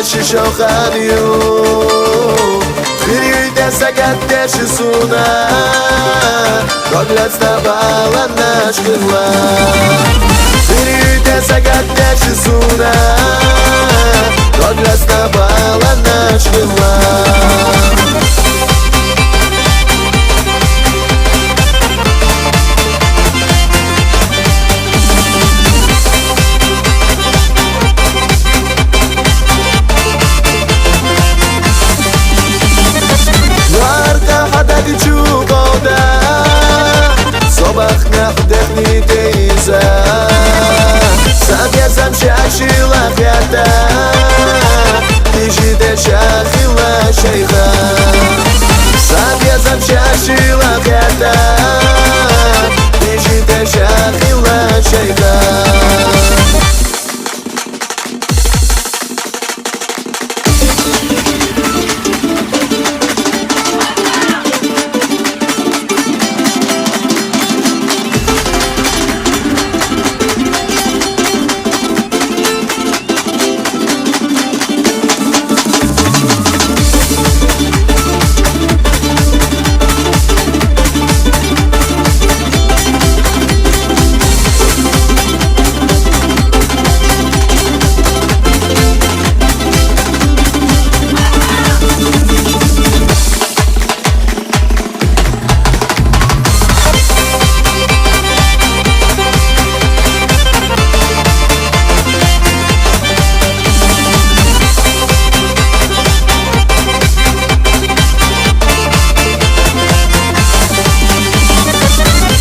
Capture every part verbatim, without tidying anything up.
шишоханю. Хириуйте сагатте шисуна, доглядста баланаш кыла. Хириуйте сагатте шисуна, доглядста баланаш кыла. Варка хатаги чукода, собах нахдехни тейза. Сабьязам шашила хята, тижиде шахила шейха. Сабьязам шашила хята, тижиде шахила шейха.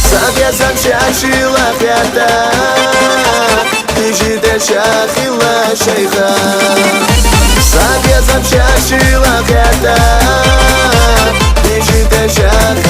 Сабьязам шашила хята, тижиде шахила шейха. Сабьязам шашила хята, тижиде шахила